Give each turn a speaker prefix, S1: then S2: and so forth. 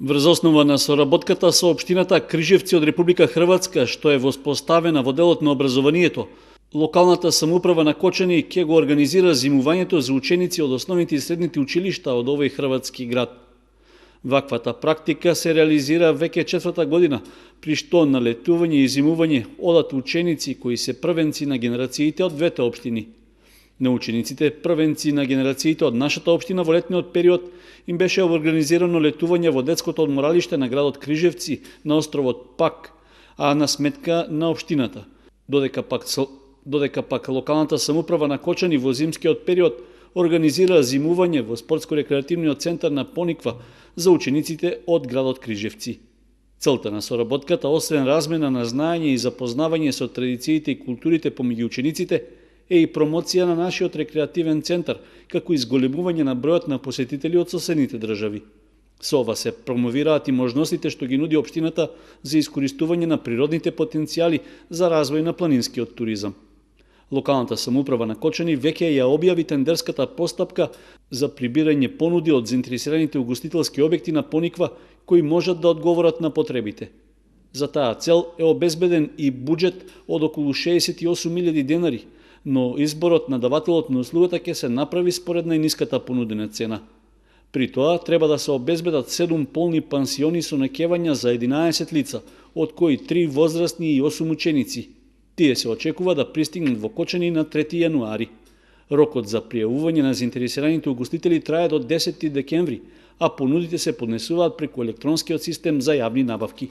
S1: Врз основа на соработката со општината Крижевци од Република Хрватска, што е воспоставена во делот на образованието, локалната самоуправа на Кочани ќе го организира зимувањето за ученици од основните и средните училишта од овој хрватски град. Ваквата практика се реализира веќе 4-та година, при што на летување и зимување одат ученици кои се првенци на генерациите од двете општини. На учениците првенци на генерациите од нашата општина во летниот период им беше организирано летување во детското одморалиште на градот Крижевци на островот Пак, а на сметка на општината, додека пак локалната самоуправа на Кочани во зимскиот период организира зимување во спортско-рекреативниот центар на Пониква за учениците од градот Крижевци. Целта на соработката, освен размена на знаење и запознавање со традициите и културите помеѓу учениците, е и промоција на нашиот рекреативен центар, како изголемување на бројот на посетители од соседните држави. Со ова се промовираат и можностите што ги нуди општината за искористување на природните потенцијали за развој на планинскиот туризам. Локалната самоуправа на Кочани веќе ја објави тендерската постапка за прибирање понуди од заинтересираните угостителски објекти на Пониква кои можат да одговорат на потребите. За таа цел е обезбеден и буџет од околу 68.000 денари, но изборот на давателот на услугата ќе се направи според најниската понудена цена. При тоа треба да се обезбедат 7 полни пансиони со наќевања за 11 лица, од кои 3 возрастни и 8 ученици. Тие се очекува да пристигнат во Кочани на 3 јануари. Рокот за пријавување на заинтересираните угостители трае до 10 декември, а понудите се поднесуваат преку електронскиот систем за јавни набавки.